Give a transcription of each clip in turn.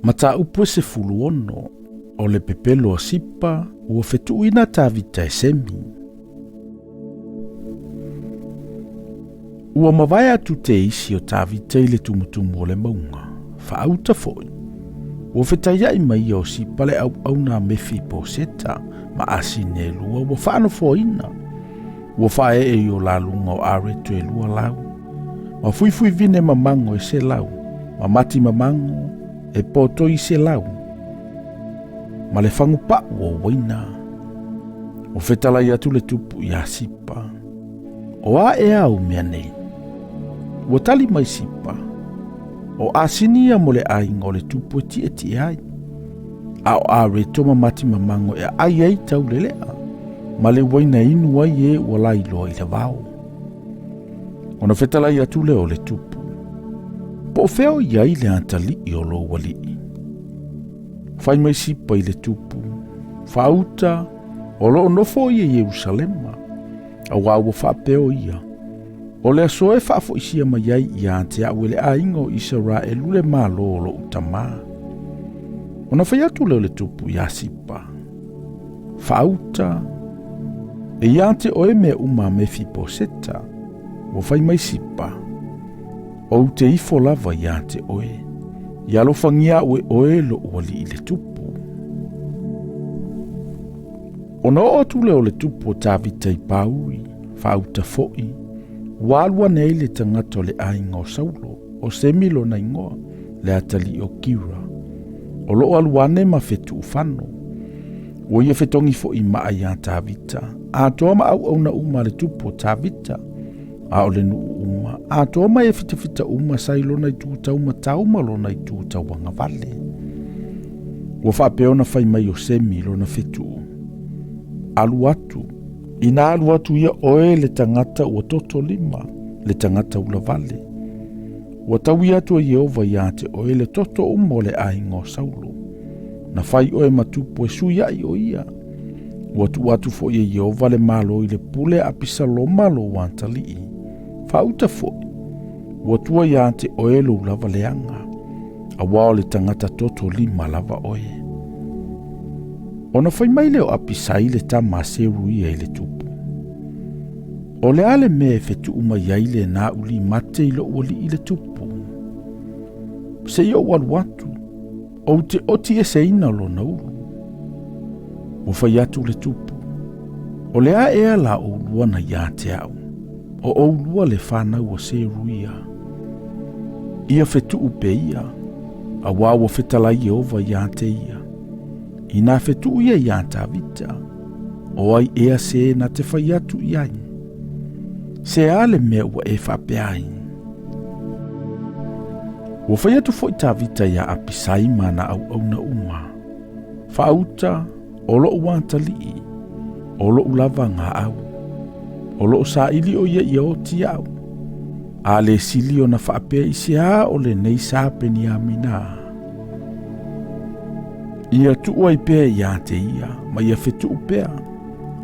Mataupu e 16, o le pepelo a Sipa ua fetuuina Tavita e Semi. Ua mavae atu te isi o Tavita i le tumutumu o le mauga, faauta foi. Ua fetaiai mai ia o Sipa le auauna a Mefiposeta ma asini e lua ua faanofoina. Ua faaee i o la luga o areto e lua lau, ma fuifuivine mamango e selau, ma mati mamango e potoi selau, ma le fagupa'u o uaina. Ua fetalai atu le tupu iā Sipa, O a ea au mea nei? Ua tali mai Sipa, O asini ia mo le aiga o le tupu e tietie ai. A o areto ma mati mamango e aai ai taulelea, ma le uaina inu ai e ua lailoa i le vao. Ona fetalai atu lea o le tupu, Po o fea o i ai le atalii o lou alii? Fai mai Sipa i le tupu, Faauta, o lo o nofo ia i Ierusalema, auā ua faapea o ia, O le aso e faafoisia mai ai ia te au e le aiga o Isaraelu le malo o lou tamā. Ona fai atu lea o le tupu iā Sipa, Faauta, e ia te oe mea uma a Mefiposeta. Ua fai mai Sipa, Ou te ifo lava ia te oe, ia alofagia au e oe lou alii le tupu. Ona oo atu lea o le tupu o Tavita i Pauri, faauta foi, ua alu ane ai le tagata o le aiga o Saulo, o Semi lona igoa, le atalii o Kira. O loo alu ane ma fetuufano. Ua ia fetogi foi maa iā Tavita, atoa ma auauna uma a le tupu o Tavita, a o le nuu uma, atoa ma e fitafita uma sa i lona itu taumatau ma lona itu tauagavale. Ua faapea ona fai mai o Semi lona fetuu, Alu atu, ina alu atu ia oe le tagata ua toto lima, le tagata ulavale. Ua taui atu e Ieova iā te oe le toto uma o le aiga o Saulo. Na fai oe ma tupu e suiaʻi o ia. Ua tuu atu foi e Ieova le malo i le pule a Apisaloma lou atalii. Faauta foi, ua tua iā te oe lou lava leaga, auā o le tagata toto lima lava oe. Ona fai mai lea o Apisai le tama a Seruia i le tupu, O le a le mea e fetuu mai ai lenā ulimate i lou alii le tupu? Se i ou alu atu, ou te oti eseina lona ulu. Ua fai atu le tupu, O le a ea la oulua na iā te au, o oulua le fanau a Seruia. Ia fetuu pe ia, auā ua fetalai Ieova iā te ia. Inā fetuu ia iā Tavita, o ai ea se na te fai atu i ai? Se a le mea ua e faapea ai? Ua fai atu foi Tavita iā Apisai ma ana auauna uma, Faauta, o loʻu atalii, o loʻu lava gaau. O loo saili o ia ia oti iaʻu. A le sili ona faapea i se a o lenei sa Peniamina. Ia tuu ai pea iā te ia, ma ia fetuu pea,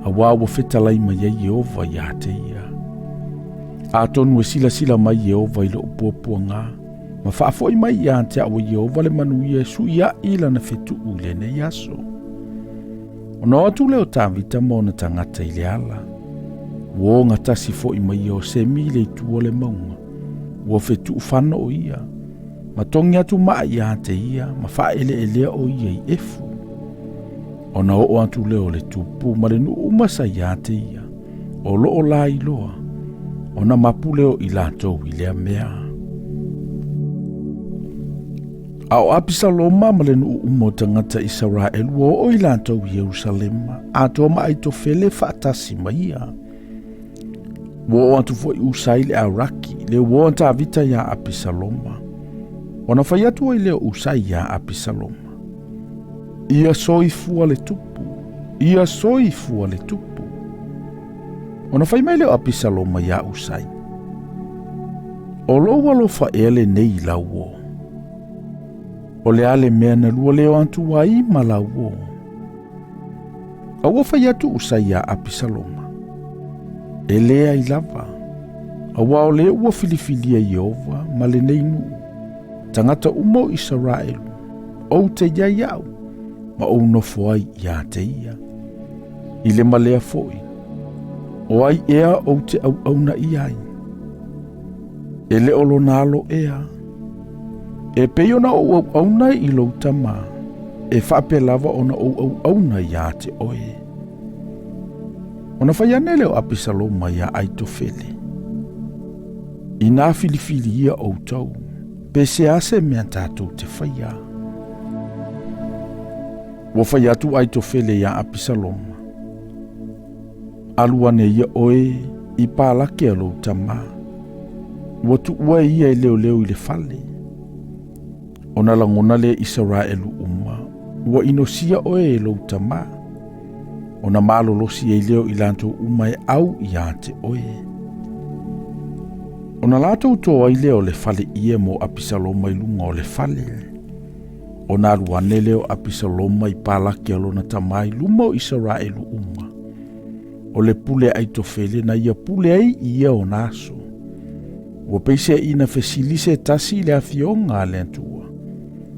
auā ua fetalai mai ai Ieova iā te ia. Atonu e silasila mai Ieova i loʻu puapuaga, ma faafoi mai iā te au e Ieova le manuia e suiaʻi lana fetuu i lenei aso. Ona o atu lea o Tavita ma ona tagata i le ala. Ua ogatasi foi mai ia o Semi i le itu o le mauga. Ua fetuufano o ia, ma togi atu maa iā te ia, ma faaeleelea o ia i Efu. Ona oo atu lea o le tupu ma le nuu uma sa iā te ia, o loo lailoa, ona mapu lea o i latou i lea mea. A o Apisaloma ma le nuu uma o tagata Isaraelu ua oo i latou i Ierusalema, atoa ma Aitofele faatasi ma ia. Ua oo atu foi Usai le Araki, le uo a Tavita iā Apisaloma. Ona fai atu ai lea o Usai iā Apisaloma, Ia soifua le tupu, ia soifua le tupu. Ona fai mai lea o Apisaloma iā Usai, O lou alofa ea lenei i lau uo? O le a le mea na lua leo atu ai ma lau uo? A ua fai atu Usai iā Apisaloma, E leai lava, auā o lea ua filifilia Ieova ma lenei nuu, tagata uma o Isaraelu, Ou te i ai au, ma ou nofo ai ia te ia. I le ma lea foi, o ai ea ou te auauna i ai? E le o lona alo ea. E pei ona ou auauna i lou tama, e faapea lava ona ou auauna ia te oe. Ona fai ane lea o Apisaloma iā Aitofele, Inā filifilia outou, pe se a se mea tatou te faia? Ua fai atu Aitofele iā Apisaloma, Alu ane ia oe i palake a lou tama. Ua tuua e ia e leoleo i le fale. Ona lagona lea Isaraelu uma, ua inosia oe e lou tama. Ona malolosi ai lea o i latou uma e au ia te oe. Ona latou to ai lea o le fale ie mo Apisaloma i luga o le fale. Ona alu ane lea o Apisaloma i palake a lona tama i luma o Isaraelu uma. O le pule a Aitofele na ia pule ai i ia ona aso. Ua peiseaiina fesili se tasi i le afioga a le Atua.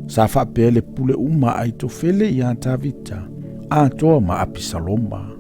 Sa faapea le pule uma a Aitofele iā Tavita, atoa ma Apisaloma.